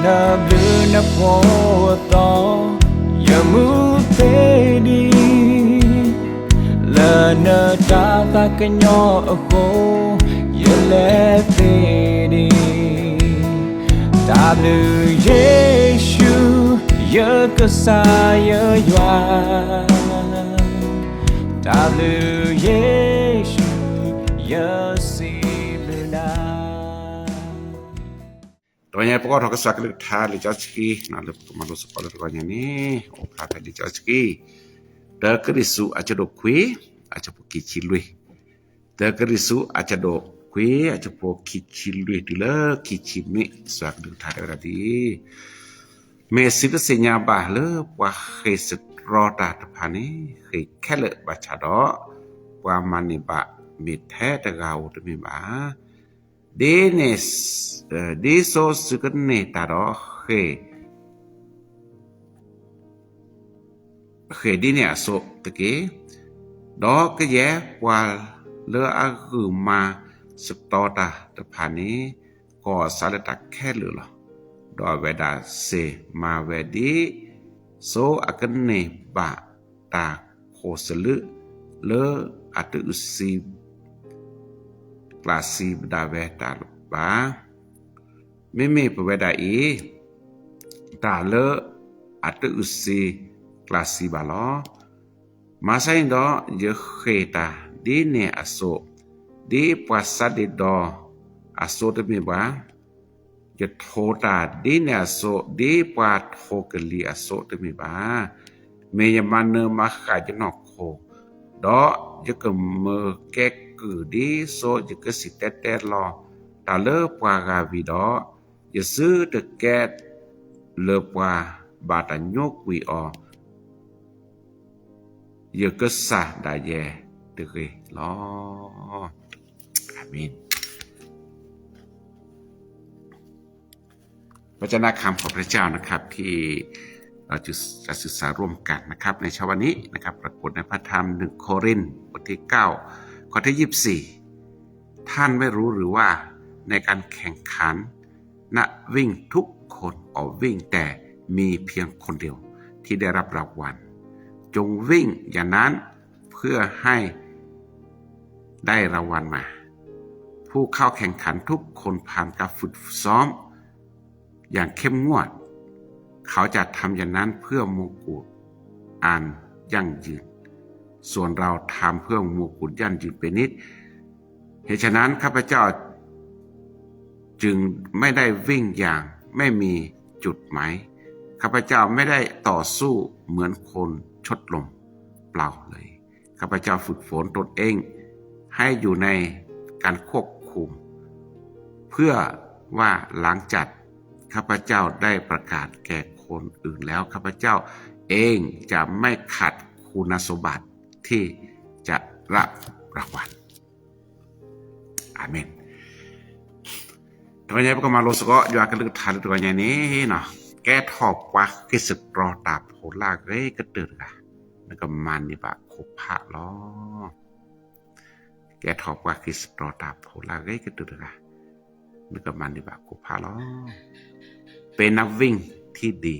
တၢ်ဘျုးနဖိအသီ, ယမူသ့ဒံး, လၢနတၢ်သးကညီၤအဃိ, ယလဲၤသ့ဒံး. တၢ်ဘျုးယ့ၣ်ၡူး, ယကစၢ်ယွၤ, တၢ်ဘျုးယ့ၣ်ၡူး, ယစံးဘျုးနၤ. တဂီၤညါ ပကအိးထီၣ်ကစၢ်ကလုၢ်ကထါလံာ်စီဆှံ လၢပကမၤလိသကိးလၢတဂီၤညါန့ၣ် အိၣ်ဖျါဖဲလံာ်စီဆှံ တၢကရံၣ်သူး အဆၢဒိၣ်ခွံ အဆၢဖိခံဆံလွံၢ်, တၢကရံၣ်သူး အဆၢဒိၣ်ခွံ အဆၢဖိခံဆံလွံၢ်တုၤလၢခံဆံနွံ, ကစၢ်ကလုၢ်ကထါတဲဝဲဒၣ်ဒ်အံၤ, မ့ၢ်စံးတသ့ၣ်ညါဘၣ်လၢပှၤဃ့ၢ်စတြီတၢ်တဖၣ်န့ၣ် ဃ့ၢ်ခဲလၢာ်ဘၣ်ဆၣ်ဒီး, ပှၤမၤန့ၢ်ဘၣ်မ့ၢ်ထဲတဂၤဧိၤတမ့ၢ်ဘၣ်. ဒ်န့ၣ်, ဒ်သိးသုကန့ၢ်တၢ်ဒီး ဃ့ၢ်ဒ်န့ၣ်အသိးတက့ၢ်. ဒီးကယဲၢ်ပှၤလၢအဂုာ်မၤစတြီတၢ်တဖၣ်န့ၣ် ကီၢ်စးလၢတၢ်ခဲလၢာ်လီၤ. ဒီးအဝဲဒၣ်စ့ၢ်မၤဝဲဒ်သိးအကန့ၢ်ဘၣ်တၢ်ခိၣ်စလုးလၢအတအုးစံ ကျးစံးဘၣ်ဒၣ်ဝဲတၢ်ဘၣ်. မ့မ့ၢ်ပဝဲဒၣ်အံၤ တၢ်လၢအတအုးစံ ကျးစံးဘၣ်လီၤ. မၤစၢ်န့ၣ်ဒီး ယဃ့ၢ်တၢ်ဒ်န့ၣ်အသိး, ဒ်ပှၤစးဒ့ဒီအသိးတမ့ၢ်ဘၣ်. ယထိၣ်တၢ်ဒ်န့ၣ်အသိး, ဒ်ပှၤထိၣ်ကလံၤအသိးတမ့ၢ်ဘၣ်. မ့ၢ်ယမၤနၢၤမၤဃၣ်ယနီၢ်ခိ, ဒီးယကမၢကဲကုၢ်ဒ်သိးယကစံၣ်တဲၤတဲလီၤတၢ်လၢပှၤဂၤဝံၤဒီး, ယစုတကဲလၢၤပှၤဘၣ်တၢ်ညိကွံာ်အီၤ ယကစၢ်ဒၣ်ယဲတဂ့ၤလီၤ. အၤမ့ၣ်. พระเจ้านะ คำของพระเจ้านะครับ ที่เราจะจะศึกษาร่วมกันนะครับ ในเช้าวันนี้นะครับ ปรากฏในพระธรรมหนึ่งโครินธ์บทที่เก้า ข้อที่ยี่สิบสี่ ท่านไม่รู้หรือว่าในการแข่งขัน นักวิ่งทุกคนออกวิ่งแต่มีเพียงคนเดียวที่ได้รับรางวัล จงวิ่งอย่างนั้นเพื่อให้ได้รางวัลมา ผู้เข้าแข่งขันทุกคนผ่านการฝึกซ้อมอย่างเข้มงวด เขาจะทำอย่างนั้นเพื่อมงกุฎอันยั่งยืน ส่วนเราทำเพื่อมงกุฎยั่งยืนเป็นนิจ เหตุฉะนั้นข้าพเจ้าจึงไม่ได้วิ่งอย่างไม่มีจุดหมาย ข้าพเจ้าไม่ได้ต่อสู้เหมือนคนชดลมเปล่าเลย ข้าพเจ้าฝึกฝนตนเองให้อยู่ในการควบคุม เพื่อว่าหลังจากข้าพเจ้าได้ประกาศแก่คนอื่นแล้ว ข้าพเจ้าเองจะไม่ขาดคุณสมบัติที่จะรับรางวัล အၤမ့ၣ်. တဂီၤညါ ပကမၤလိသကိး ယွၤကလုၢ်ကထါလၢတဂီၤညါန့ၣ်, ကဲထီၣ်ပှၤဃ့ၢ်စတြီတၢ်ဖိလၢအဂ့ၤကတၢၢ်တဂၤ, နကမၤန့ၢ်ဘၣ်ခိၣ်ဖးလီၤ. ကဲထီၣ်ပှၤဃ့ၢ်စတြီတၢ်ဖိလၢအဂ့ၤကတၢၢ်တဂၤ, နကမၤန့ၢ်ဘၣ်ခိၣ်ဖးလီၤ. เป็นนักวิ่งที่ดี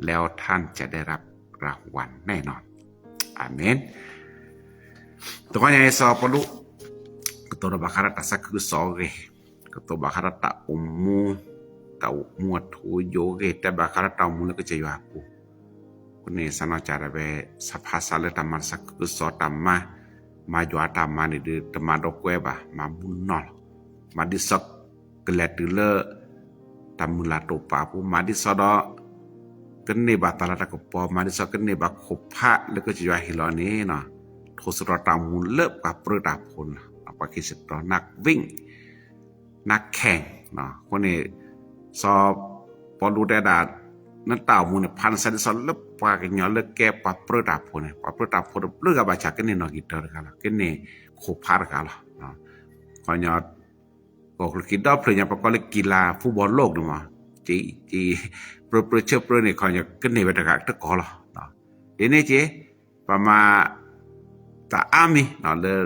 แล้วท่านจะได้รับรางวัลแน่นอน อาเมน. တဂီၤညါအံၤ စီၤပီလူး ကတိၤဘၣ်ဃးဒီးတၢ်သးခုကစီၣ်အဂ့ၢ်, ကတိၤဘၣ်ဃးဒီးတၢ်အိၣ်မူ, တၢ်အိၣ်မူအထူအယိာ်အဂ့ၢ်, တဲဘၣ်ဃးဒီးတၢ်အိၣ်မူလၢကစၢ်ယွၤအပူၤ. အဃိန့ၣ် စးနီၢ်ကစၢ်ဒၣ်ဝဲ စးဖးစးလၢတၢ်မၤသးခုကစီၣ်တၢ်မၤ, မၤယွၤတၢ်မၤန့ၣ်ဒီး တမၤဒီးကွဲဘၣ်, မၤမူနီၢ်လီၤ. မၤဒ်သိးကလဲၤတုၤလၢ တၢ်မုၢ်လၢ်တိာ်ပာ်အပူၤ, မၤဒ်သိးဒီး ကန့ၢ်ဘၣ်တၢ်လၤတၢ်ကပီၤ, မၤဒ်သိးကန့ၢ်ဘၣ်ခိၣ်ဖးလၢကစၢ်ယွၤဟ့ၣ်လီၤန့ၣ်, ထိၣ်သတြီၤတၢ်အိၣ်မူလၢပှၤပြၢတၢ်ဖိန့ၣ်လီၤ. ပှၤဃ့ၢ်စတြီ นักวิ่ง, นักแข่ง အဃိန့ၣ် စီၤပီလူးတဲဒၣ် နတၢ်အိၣ်မူန့ၣ် ဖးနသးဒ်သိးလၢပှၤကညီလၢကဲပှၤပြၢတၢ်ဖိန့ၣ်, ပှၤပြၢတၢ်ဖိတဘျုးဂၤဘၣ်ဆၣ် ကန့ၢ်နီၣ်ဂံၢ်တၢတဂၤလီၤ, ကန့ၢ်ခိၣ်ဖးတဂၤလီၤ. ခီညီ ကီၢ်ချၢက့ၤဒီဖျၢၣ်ညါ ပကိးလၢကံၣ်လၤ ဖူဘီလိၣ်န့ၣ်မး, ပြၢပြၢဆၢပြၢန့ၣ် ခီညီ ကန့ၢ်ဝဲတဂၤတကီၢ်လီၤ. ဒ်န့ၣ်က့ ပမၤတၢ်အါမံၤလၢ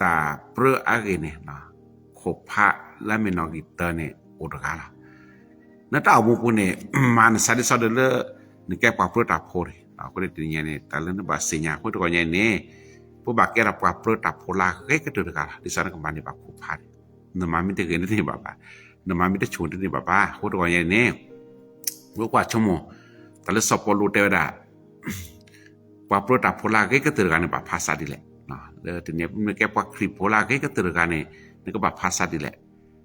တၢ်ပြၢအဂ့ၢ်န့ၣ်, ခိၣ်ဖးလၢမ့ၢ်နီၣ်ဂံၢ်တၢန့ၣ် အိၣ်တဂၤလီၤ. နတၢ်အိၣ်မူပူၤန့ၣ် မၤနသးဒ်သိးဒီးလၢ နကဲပှၤပြၢတၢ်ဖိန့ၣ်, အဃိန့ၣ်တနံၤညါန့ၣ် တၢ်လၢနဘၣ်သ့ၣ်ညါ အဃိတဂီၤညါန့ၣ် ပဘၣ်ကဲထီၣ်ပှၤပြၢတၢ်ဖိလၢအဂ့ၤကတၢၢ်တဂၤလီၤ. ဒ်သိးနကမၤန့ၢ်ဘၣ်ခိၣ်ဖးန့ၣ် နမၤမ့ၢ်တဂ့ၤန့ၣ်တန့ၢ်ဘၣ်ဘၣ်, နမၤမ့ၢ်တဆူၣ်န့ၣ်တန့ၢ်ဘၣ်ဘၣ်. အဃိတဂီၤညါန့ၣ် ပကွၢ်ဆိကမိၣ် တၢ်လၢစီၤပီလူးတဲဝဲဒၣ် ပှၤပြၢတၢ်ဖိလၢအဂ့ၤကတၢၢ်တဂၤန့ၣ် ဘၣ်ဖးသးဒ်လဲၣ်. လၢတနံၤ မ့ၢ်ကဲပှၤခရံာ်ဖိလၢအဂ့ၤကတၢၢ်တဂၤန့ၣ် နကဘၣ်ဖးသးဒ်လဲၣ်.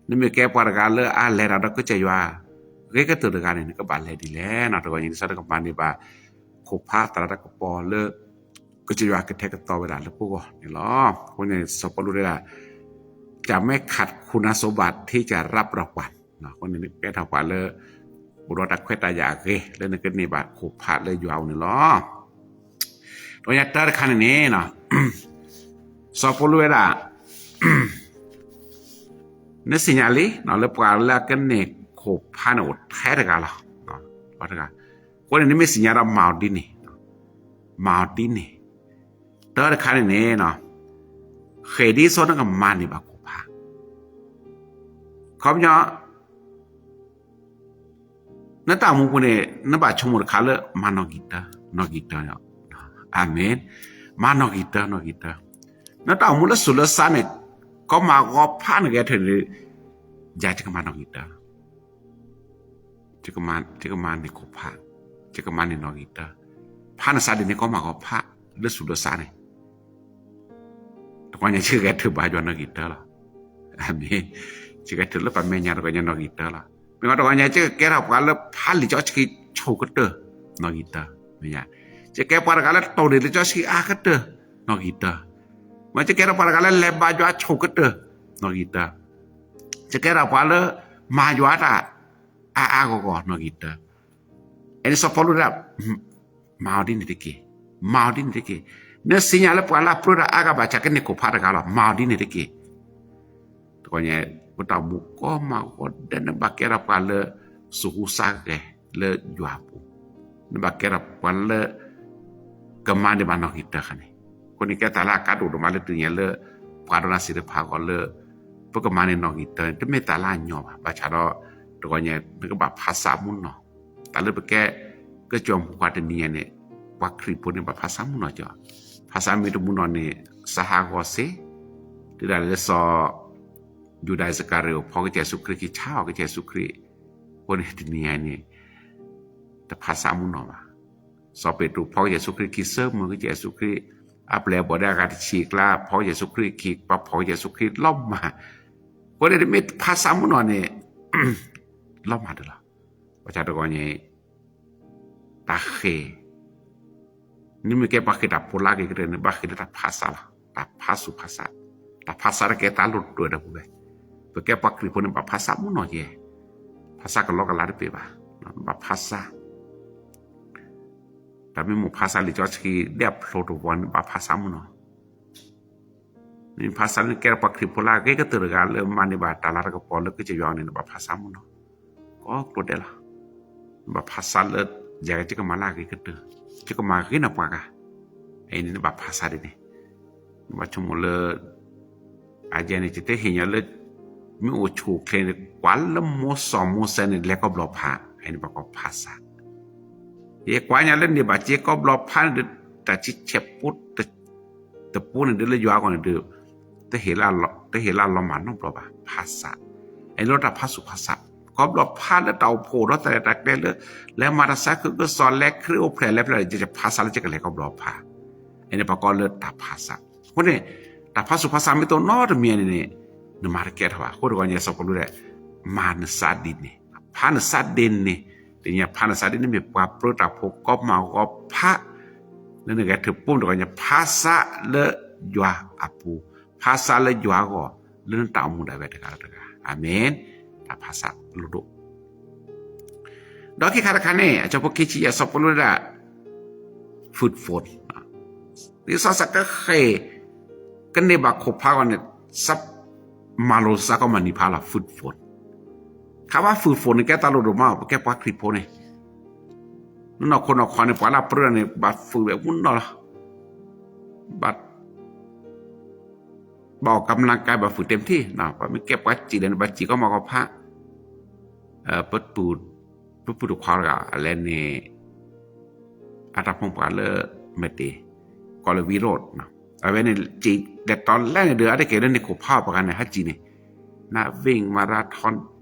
နမ့ၢ်ကဲပှၤတဂၤလၢအလဲၤတၢ်ဒီးကစၢ်ယွၤ ဂ့ၤကတၢၢ်တဂၤန့ၣ် နကဘၣ်လဲၤဒ်လဲၣ်. တဂီၤညါန့ၣ် ဒ်သိးနကမၤန့ၢ်ဘၣ် ခိၣ်ဖးသရၣ်တၢ်ကပီၤလၢ ကစၢ်ယွၤကထဲကသီဝဲဒၣ်လၢပဂီၢ်န့ၣ်လီၤ. အဃိန့ၣ် စီၤပီလူးတဲဒၣ် จะไม่ขาดคุณสมบัติที่จะรับรางวัล အဃိန့ၣ် နကဲထီၣ်ပှၤလၢ အိၣ်ဒီးတၢ်ခွဲးတၢ်ယာ်အဂ့ၤ လၢနကန့ၢ်ဘၣ်ခိၣ်ဖးလၢယွၤအအိၣ်န့ၣ်လီၤ. တဂီၤညါတၢ်တခါန့ၣ်န့ၣ် စီၤပီလူးဝဲဒၣ် နသ့ၣ်ညါလံ လၢပှၤလၢအကန့ၢ်ခိၣ်ဖးန့ၣ်အိၣ်ထဲတဂၤလီၤ. အဃိန့ၣ် နမ့ၢ်သ့ၣ်ညါဒီးမၤအီၤဒ်န့ၣ်, မၤအီၤဒ်န့ၣ်, တၢ်တခါန့ၣ်န့ၣ် ဃ့ၢ်ဒ်သိးနကမၤန့ၢ်ဘၣ်ခိၣ်ဖး, ခီပညီ နတၢ်အိၣ်မူပူၤန့ၣ် နဘၣ်ဆိကမိၣ်တခါလၢ မၤနီၣ်ဂံၢ်တၢ, နီၣ်ဂံၢ်တၢ, အၤမ့ၣ်, မၤနီၣ်ဂံၢ်တၢ နီၣ်ဂံၢ်တၢ, နတၢ်အိၣ်မူလၢသူၣ်လၢသးန့ၣ် ကီမၤဂီၤဖးနဂဲၤထၢၣ်န့ၣ် ယၤယကမၤနီၣ်ဂံၢ်တၢ ယကမၤန့ၢ်ခိၣ်ဖး, ယကမၤန့ၢ်နီၣ်ဂံၢ်တၢ, ဖးနသးဒ်န့ၣ် ကီမၤဂီၤဖး လၢသူၣ်လၢသးန့ၣ် တဂီၤညါ ယကဂဲၤထၢၣ်ဘၣ်ယွၤနီၣ်ဂံၢ်တၢလီၤ. အၤမ့ၣ်, ယကဂဲၤထၢၣ်လၢပမဲာ်ညါတဂီၤညါနီၣ်ဂံၢ်တၢလီၤ. မ့ၢ်တဂီၤညါ ယကကဲထီၣ်ပှၤလၢဖးလံာ်စီဆှံဆိၣ်ကတၢၢ် နီၣ်ဂံၢ်တၢ, မ့ၢ်, ယကဲပှၤတဂၤလၢတိၢ်န့ၢ်လံာ်စီဆှံအါကတၢၢ် နီၣ်ဂံၢ်တၢ, မ့ၢ် ယကဲထီၣ်ပှၤတဂၤလၢလဲၤဘါယွၤဆိၣ်ကတၢၢ် နီၣ်ဂံၢ်တၢ, ယကဲထီၣ်ပှၤလၢ မၤယွၤတၢ် အါအါဂီၢ်ဂီၢ် နီၣ်ဂံၢ်တၢ, အဲၣ်ဒ်စီၤပီလူးဒၣ် မၤအီၤဒ်န့ၣ်တက့ၢ်, မၤအီၤဒ်န့ၣ်တက့ၢ်, နသ့ၣ်ညါလၢပှၤလၢအပြၢတၢ်အါဂၤဘၣ်ဆၣ်ကန့ၢ်ခိၣ်ဖးတဂၤလီၤ, မၤအီၤဒ်န့ၣ်တက့ၢ်. တဂီၤညါ ပတၢ်အိၣ်မူကီမၤဂီၤဒဲး နဘၣ်ကဲထီၣ်ပှၤလၢ သူၣ်ဟူသးဂဲၤလၢယွၤအပူၤ, နဘၣ်ကဲထီၣ်ပှၤလၢ ကမၤန့ၢ်ဘၣ်နီၣ်ဂံၢ်တၢခါန့ၣ်, အဃိန့ၣ် ကဲတၢ်လၢအကါဒိၣ်ဒိၣ်မးလၢတနံၤညါလၢ ပှၤဒိးနၤသ့ၣ်တဖၣ်အဂီၢ်လၢ ပကမၤန့ၢ်နီၣ်ဂံၢ်တၢန့ၣ် တမ့ၢ်တၢ်လၢအညီဘၣ်, ဘၣ်ဆၣ်ဒီး တဂီၤညါ နကဘၣ်ဖးဆးမူနီၣ်, တၢ်လၢပကဲ ကစၢ်မုၣ်ခွါတနံၤညါန့ၣ် ပှၤခရံာ်ဖိန့ၣ် ဘၣ်ဖးဆးမူနီၣ်ကီး, ဖးဆးမ့ၢ်တမူနီၣ်န့ၣ် စးဟးဂီၤစ့, တုၤဒၣ်လဲာ်လၢစီၤ ယူဒၤအံၣ်စကၤရံၤအိၣ် ဖီကစၢ်ယ့ၣ်ၡူးခရံာ် က့ၤဆါအီၤကစၢ်ယ့ၣ်ၡူးခရံာ်, အဃိန့ၣ်တနံၤညါန့ၣ် တဖးဆးမူနီၣ်ဘၣ်. စီၤပ့းတရူး ဖီကစၢ်ယ့ၣ်ၡူးခရံာ် ခံဆၢမုၢ်ကစၢ်ယ့ၣ်ၡူးခရံာ်, အပျဲၢ်အဘီၣ်ဒၣ်အဂၤတဆံးအကျါ ဖီကစၢ်ယ့ၣ်ၡူးခရံာ် ခံပှၤဖီၣ်ကစၢ်ယ့ၣ်ၡူးခရံာ်လီၤမၢ်, အဃိန့ၣ် တမ့ၢ်ဖးဆးမူနီၣ်န့ၣ် လီၤမၢ်တလီၤ. ဘၣ်ဆၣ်တဂီၤညါ တၢ်ဃ့ၢ် နမ့ၢ်ကဲပှၤဃ့ၢ်တၢ်ဖိလၢအဂ့ၤကတၢၢ်န့ၣ် ဘၣ်ဃ့ၢ်လၢတၢ်ဖးဆးလီၤ, တၢ်ဖးဆူၣ်ဖးဆး, တၢ်ဖးဆးတကဲတၢ်လိၣ်ဒိၣ်ဒီးပူၤဝဲ, ပကဲပှၤခရံာ်ဖိန့ၣ် ဘၣ်ဖးဆးမူနီၣ်က့ၤ, ဖးဆးကလီကလီတပ့ၤဘၣ်, ဘၣ်ဖးဆး တၢ်မ့ၢ်မိၣ်ဖးဆးလံာ်စီဆှံဒ်အဖျိတဝီန့ၣ် ဘၣ်ဖးဆးမူနီၣ်, နမ့ၢ်ဖးဆးန့ၣ် ကဲထီၣ်ပှၤခရံာ်ဖိလၢအဂ့ၤကတၢၢ်တဂၤလၢမၤန့ၢ်ဘၣ်တၢ်လၤတၢ်ကပီၤလၢကစၢ်ယွၤအအိၣ်န့ၣ် နဘၣ်ဖးဆးမူနီၣ်, ကိးကျိၤဒဲးလီၤ, နဘၣ်ဖးဆးလၢ ယၤကကမၤလၢအဂ့ၤကတၢၢ်, ယကမၤဂ့ၤန့ၢ်ပှၤဂၤ, အအံၤန့ၣ် နဘၣ်ဖးဆးဒ်န့ၣ်, နဘၣ်ဆိကမိၣ်လၢ အယဲန့ၣ် ယတဟ့ၣ်ညါလၢ မ့ၢ်အိၣ်ဆူၣ်အိၣ်ချ့န့ၣ် ကွၢ်လၢမိၢ်စီၣ်မိၢ်စဲန့ၣ် လဲၤကီဘျီဖး, အန့ၣ်ဘၣ်ကီဖးဆး, ယကွၢ်ညါလၢန့ၣ်ဘၣ်စ့ကီဘျီဖးန့ၣ်ဒီး တၢ်ဆံဆဲးဖိ တပူန့ၣ်ဒ်လၢယွၤအဂီၢ်န့ၣ်ဒီး တဟ့ၣ်လၢအလီၤမၢ်နီတဘျီဘၣ်, ဖးဆး, အန့ၣ်လီၤတၢ်ဖးဆူၣ်ဖးဆး, ကီဘျီဖးလၢတၢ်အိၣ်ဖှိၣ်ဒီးတၢ်ရဲၣ်တၢ်ကျဲၤလၢ လဲၤမၤတၢ်ဆါခုကစီၣ် လဲၤခရံာ်အိၣ်ဖျဲၣ်လဲၤဖျဲၣ် ယဖးဆးလၢယကလဲၤကီဘျီဖး, အန့ၣ်ဘၣ်ကီလၢတၢ်ဖးဆး, အဃိန့ၣ် တၢ်ဖးဆူၣ်ဖးဆးမ့ၢ်တအိၣ်နီတမံၤန့ၣ်န့ၣ် နမၤတကဲထီၣ်ဘၣ်, အဃိတဂီၤညါစီၤပီလူးတဲ မၤနသးဒ်န့ၣ်, ဖးနသးဒ်န့ၣ်, တနံၤညါဖးနသးဒ်န့ၣ်မ့ၢ်ပှၤပြၢတၢ်ဖိကီမၤဂီၤဖး လၢနဂဲၤထၢၣ်ပူၤတဂီၤညါ ဖးဆးလၢယွၤအပူၤ, ဖးဆးလၢယွၤအဂီၢ် လၢနတၢ်အိၣ်မူဒၣ်ဝဲတဂၤဒီးတဂၤ, အၤမ့ၣ်, တၢ်ဖးဆးလိၣ်ဒိၣ် ဒီးခံခါတခါန့ၣ် အဆၢဖိခံဆံယဲၢ် စီၤပီလူးဝဲဒၣ် food phone, ဒ်သိးစးကဃ့ၢ် ကန့ၢ်ဘၣ်ခိၣ်ဖးအဂီၢ်န့ၣ် စးမၤလိစးကီးမၤနံၤဖးလီၤ food phone, ခါဘၣ် food phone န့ၣ် ကဲတၢ်လိၣ်ဒိၣ်မး ပကဲပှၤခရံာ်ဖိန့ၣ်, နနီၢ်ခိနီၢ်ခီန့ၣ် ပှၤလၢအပြၢန့ၣ် ဘၣ်ဖုးဝဲမူနီၢ်လီၤ, ဘၣ် ဘၣ်အီၣ်ကမျၢၢ်ကါ ဘၣ်ဖုးတ့ၢ်ထံၣ်, ပမ့ၢ်ကဲပှၤစံၣ်လဲၣ်န့ၣ် ဘၣ်စံၣ်ကီးမၤကီၢ်ဖး, ပတူၢ် ပုၢ်ပုၢ်တခွါတဂၤ အလဲန့ၣ် အတၢ်ဖိပှၤလၢ မဲာ်တ့ၢ် ကိးလၢ ဝံရိၣ် အဝဲန့ၣ် စံးလဲၤတီလဲၣ်န့ၣ်ဒီး အတက့ၤလၢန့ၣ်ခိၣ်ဖးပှၤဂၤန့ၣ် ဟးစံးန့ၣ် နၢ်ဝ့ၢ် marathon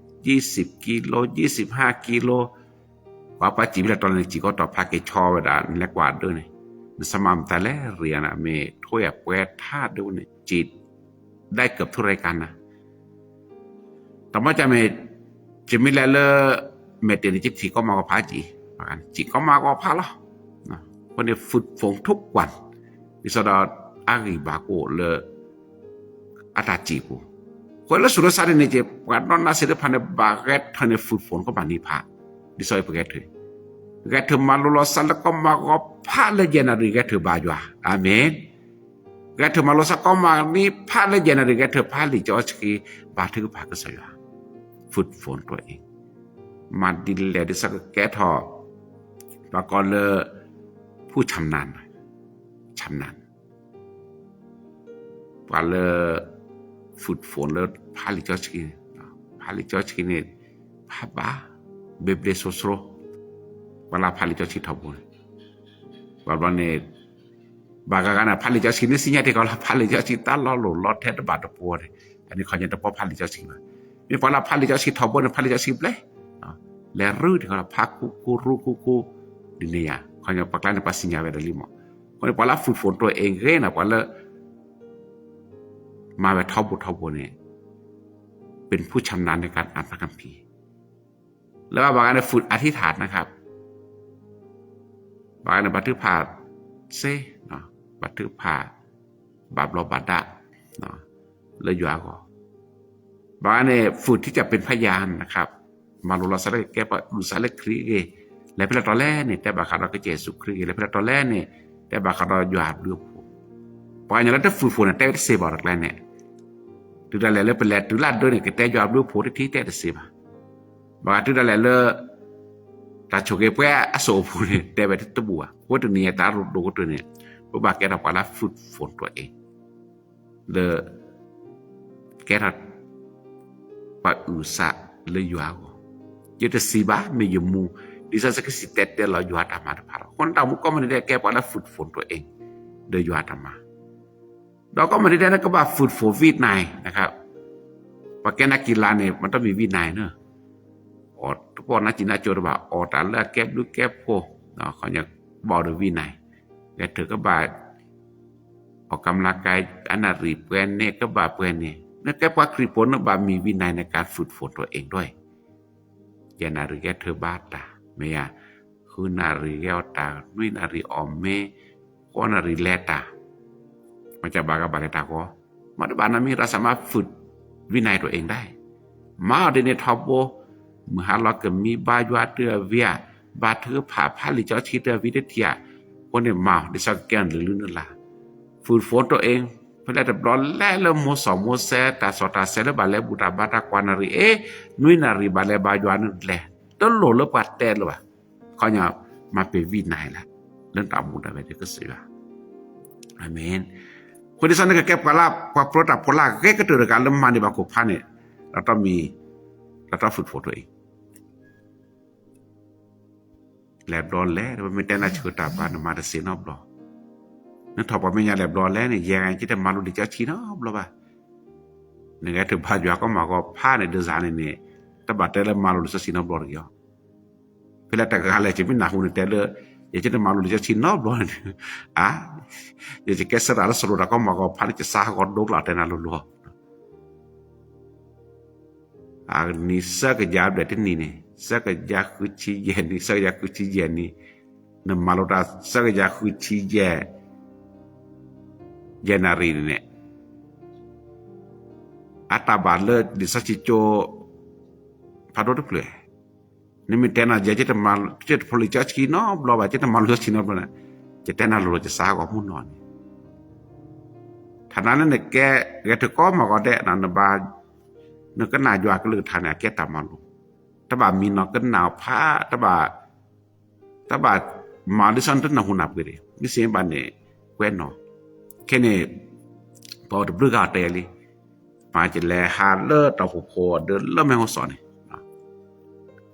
ယဲၢ်ဆံကံလိ ယဲၢ်ဆံဟါကံလိ ကွၢ်ပှၤစံးဖဲလဲၣ်တီလဲၣ်န့ၣ် စံးကီးတီၤဖးက့ၤဆီဝဲဒၣ် နလဲၤကွၢ်ဒၢန့ၣ် နစမးမတၤလဲၣ်ရံၣ်နၤ မ့ၢ်ထိၣ်ယၤပှဲၤထါဒၢဝဲန့ၣ် စံး ဒၣ်ကၢၣ်ထူရဲကါနၤ တမ့ၢ်ကမ့ၢ် ယမ့ၢ်လဲၤလၢ မဲာ်တ့ၢ်န့ၣ် ယထံၣ်ကီမးကီဖးကံ စံးကီမးကီဖးလီၤ. အဃိန့ၣ် food phone ထိၣ်ကွၢ် ဒ်သိးဒီး အဂံၢ်ဘါကအိၣ်လၢ အတၢ်စံးပူၤ အဃိလၢဆူးလၢဆါန့ၣ်က့ ပှၤနီၢ်နါစ့ၢ်တဖၣ်န့ၣ် ဘၣ်ဂဲၤထၢၣ်န့ၢ် food phone ကဘၣ်န့ၢ်ဖး ဒ်သိးပဂဲၤထၢၣ် ဂဲၤထၢၣ်မၤလိလီၤစၢ်လၢကီမးကီဖးလၢ ယဲၢ်နၣ်ရံၣ်ဂဲၤထၢၣ်ဘါယွၤ အၤမ့ၣ် ဂဲၤထၢၣ်မၤလိစၢ်ကီမးန့ၢ်ဖးလၢ ယဲၢ်နၣ်ရံၣ်ဂဲၤထၢၣ်ဖးလံာ်စီဆှံ ဘါထုကဖၣ်ကစၢ်ယွၤ food phone တအိၣ်အံၤ မၤဒ်လဲၣ်ဒ်သိးကကဲထီၣ် ပှၤကိးလၢ ဖူၣ်ဆၣ်နၢ် ဆၣ်နၢ် ပှၤလၢ food phone လၢဖးလံာ်စီဆှံ ဖးလံာ်စီဆှံန့ၣ် ဖးဘၣ် ဘျ့ဘျ့ဆိဆိ ပှၤလၢဖးလံာ်စီဆှံထီဘိန့ၣ် ဘၣ်ဘျီန့ၣ် ဘၣ်ဂၤဂၤန့ၣ် ဖးလံာ်စီဆှံန့ၣ် စံညါတ့ၢ်ကီးလၢ ဖးလံာ်စီဆှံတၢ်လီၤလိၢ်လီၤထဲတဘၣ်တပှီၤန့ၣ် အန့ၣ်ခီညါတပီဖးလံာ်စီဆှံဘၣ်. မ့ၢ်ပှၤလၢဖးလံာ်စီဆှံထီဘိန့ၣ် ဖးလံာ်စီဆှံဘျဲၣ် လဲၤရူတ့ၢ်ကီးလၢ ဖးခူခူရူခူခူ ဒ်န့ၣ်ယါ ခီညါပှၤကျါန့ၣ် ပှၤစံညါဝဲဒၣ်လံမး. အဃိန့ၣ် ပှၤလၢ food phone တအိၣ်အံၤဂ့ၤန့ၣ် ပှၤလၢ မၤဝဲထီဘိထီဘိန့ၣ် เป็นผู้ชำนาญในการอ่านพระคัมภีร์ လၢဘၣ်ဂၤန့ၣ် ฝึกอธิษฐานนะครับ ဘၣ်ဂၤန့ၣ် ဘါထုကဖၣ် စ့ ဘါထုကဖၣ် ဘၣ်ဘျီးဘၣ်ဒါ လၢယွၤအဂီၢ် ဘၣ်ဂၤန့ၣ် ฝึกที่จะเป็นพยานนะครับ မၤလိလီၤစၢ်လၢကကဲပှၤ အုၣ်စၢ်လၢခရံာ်ဂ့ၤ လဲၤဖဲလဲၣ်တီလဲၣ်န့ၣ် တဲဘၣ်ဃးဒီးကစၢ်ယ့ၣ်ၡူးခရံာ်ဂ့ၤ လဲၤဖဲလဲၣ်တီလဲၣ်န့ၣ် တဲဘၣ်ဃးဒီးယွၤအဘျုးအဖှိၣ် ပှၤကညီလၢတ ฝึกฝน န့ၣ် တဲဝဲတသ့ဘၣ်တကျဲန့ၣ် တုၤဒၣ်လဲာ်လၢပလဲၤတုၤလၢဒၢန့ၣ် ကတဲယွၤအဘျုးအဖှိၣ်တထံၣ်တဲတသ့ဘၣ်. ဘၣ်ဂၤတုၤဒၣ်လဲာ်လၢ တၢ်ဆိၣ်ဂ့ၤပှဲၤအစိၣ်အပူၤန့ၣ် တဲဝဲတဘူၣ်ဘၣ်. အဃိတနံၤအံၤတၢ်ရူးဒိၣ်ကတၢၢ်န့ၣ် ပဘၣ်ကဲထီၣ်ပှၤလၢ ฝึกฝนตัวเอง လၢ ကဲထီၣ် ပှၤအုၣ်စၢ်လၢယွၤအဂီၢ် ယတစံးဘၣ် မ့ၢ်ယမူ ဒ်သိးစကစံၣ်တဲၤတဲလီၤယွၤအတၢ်မၤတဖၣ်လီၤ. အဃိန့ၣ်တၢ်မူကီၢ်မံၤဒဲးကဲပှၤလၢ ฝึกฝนตัวเอง ဒီးယွၤအတၢ်မၤ ဒီးကီၢ်မံၤဒဲးန့ၣ် ကဘၣ် ฝึกฝน ဝံၣ်နၤအံၤ ပှၤကဲနၤကံၤလါန့ၣ် မ့ၢ်တမ့ၢ်ဝံၣ်နၤအံၤန့ၣ် အီၣ်တပီၢ်နါစံၣ်နါစိၤတဘၣ် အီၣ်တၢ်လၢအကဲဘျုးကဲဖှိၣ် ခီညါ ဘၣ်ဒီးဝံၣ်နၤအံၤ ကဲထၢၣ်ကဘၣ် အီၣ်ကမျးကါ အနၣ်ရံၣ်ပှဲၤန့ၣ် ကဘၣ်ပှဲၤန့ၣ် နကဲပှၤခရံာ်ဖိန့ၣ် ဘၣ်မ့ၢ်ဝံၣ်နၤအံၤ နက ฝึกฝนตัวเอง ဒ်အံၤ ယဲၢ်နၣ်ရံၣ်ဂဲၤထၢၣ်ဘါတၢ် မ့ၢ်ယါ ဃုနၣ်ရံၣ်ဂဲၤအီၣ်တၢ် နွံနၣ်ရံၣ်အီၣ်မ့ၤ ဃိးနၣ်ရံၣ်လဲၤတၢ် မ့ၢ်ကဘၣ်ဂၤဘၣ်လဲၤတၢ်ဂီၤ မ့ၢ်တဘၣ်နီတမံၤ ရၢ်စၢ်မၤ ฝึก ဝံၣ်နၤအံၤ ตัวเอง ဒၣ် မၤအီၤဒ်န့ၣ်ထီဘိ မုၢ်ဟါလီၤကမံ ဘါယွၤတုၤအဝံၤဧါ ဘါထုကဖၣ် ဖးလံာ်စီဆှံတုၤအဝံၤတထံၣ်ဧါ အဃိန့ၣ် မၤအီၤဒ်သိးကကဲနလုၢ်လုၢ်နလၢ် ฝึกฝนตัวเอง ဖဲလဲၣ်တဘျီလဲၣ်လၢမိၢ်စီၣ်မိၢ်စဲ တၢ်စီၣ်တၢ်ဆဲးလၢဘၣ်လဲၤဘူၣ်တၢ်ဘါတၢ် ကွၢ်နၣ်ရံၣ်အ့ နွံနၣ်ရံၣ်ဘၣ်လဲၤဘါယွၤန့ၣ်လဲၤ တလိၣ်လၢပှၤတဲလိာ်ဘၣ် ခီညါ မၤပ့ၤဝံၣ်နၤအံၤလၢ လၢတၢ်အိၣ်မူဒၣ်ဝဲဒၣ်ကစၢ်ယွၤ အၤမ့ၣ် အဃိဒ်သိးန့ၣ်ကကဲပှၤလၢ ပှၤပြၢတၢ်ဖိလၢအဂ့ၤကတၢၢ်တဂၤလၢမၤန့ၢ်ဘၣ်ခိၣ်ဖးန့ၣ် လီၤတီၢ်မံၤ လီၤတီၢ် ฝึกฝนตัวเอง လဲၤဘျီလဲၤ ပမ့ၢ်တဲနၤဆှၢတၢ်ဘၣ် နမၤတသ့နီတဘျီ နထီၣ်ပှၤမဲာ်ညါလဲၤဘျီလဲၤန့ၣ် ယဲၢ်ဂၤယတမၤလိလံာ်စီဆှံနီတဘျီဘၣ် နဂဲၤထၢၣ်ဘါယွၤကီၢ်မၤကီၢ်ဖးန့ၣ် ဒ်စ့ၢ်န့ၣ်န့ၣ် တဘၣ်တဲလၢမၤလိလံာ်စီဆှံနီတဘျီတဂ့ၤအီၤ ဖဲလဲၣ်တဂၤလဲၣ် ယမ့ၢ်နၢ်ဟူန့ၣ်တဲလၢ ယတမၤလိလံာ်စီဆှံနီတဘျီန့ၣ် အါ ယကဲစၢ်တၢ်လၢစရိၤတၢ်ကီၢ်မၤကီၢ်ဖးန့ၣ် ယစးဟးဂီၤဒိကျၢ်တဲနၤလိၤလိၤ အနံၣ်သၢကယၤဘျဲၣ်တနံၣ်န့ၣ် သၢကယၤဃုဆံယဲၢ်နံၣ် သၢကယၤဃုဆံယဲၢ်နံၣ် နမၤလိတၢ်သၢကယၤဃုဆံယဲၢ် ယဲၢ်နၣ်ရံၣ်န့ၣ် အတၢ်ဘၣ်လၢလံာ်စီဆှံကၠိ ဖးဒိၣ်တဖျၢၣ် နမ့ၢ်တဲနၤယဲ ယတမၤ ယတဖးလံာ်စီဆှံနီတဘျီဘၣ် ယတမၤလိလံာ်စီဆှံနီတဘျီန့ၣ် ယတဲနၤလိၤလိၤ ယစးဟးဂီၤမုၢ်နီၢ်န့ၣ် ထါနၤလၢနကဲ ဂဲၤထၢၣ်ကီၢ်မၤကီၢ်ဒဲး နဘၣ် နကနၣ်ယွၤကလုၢ်ကထါန့ၣ် အကဲတၢ်မၤလိ တဘၣ်မံနီၤကနၣ်ဖး တဘၣ် တဘၣ်မၤဒ်သိးနတနၢ်ဟူနၢ်ပှ့ၤဒံး မ့ၢ်စ့ၢ်ဘၣ်န့ၣ် ကွဲးနီၣ် ခဲန့ၣ် ပှၤတဘျုးဂၤတဲလံ မၤကလဲၤဟးလၢတၢ်အိၣ်ဖှိၣ်ဖိအဒၢလၢမဲၢ်ဟီၣ်စီၣ်န့ၣ်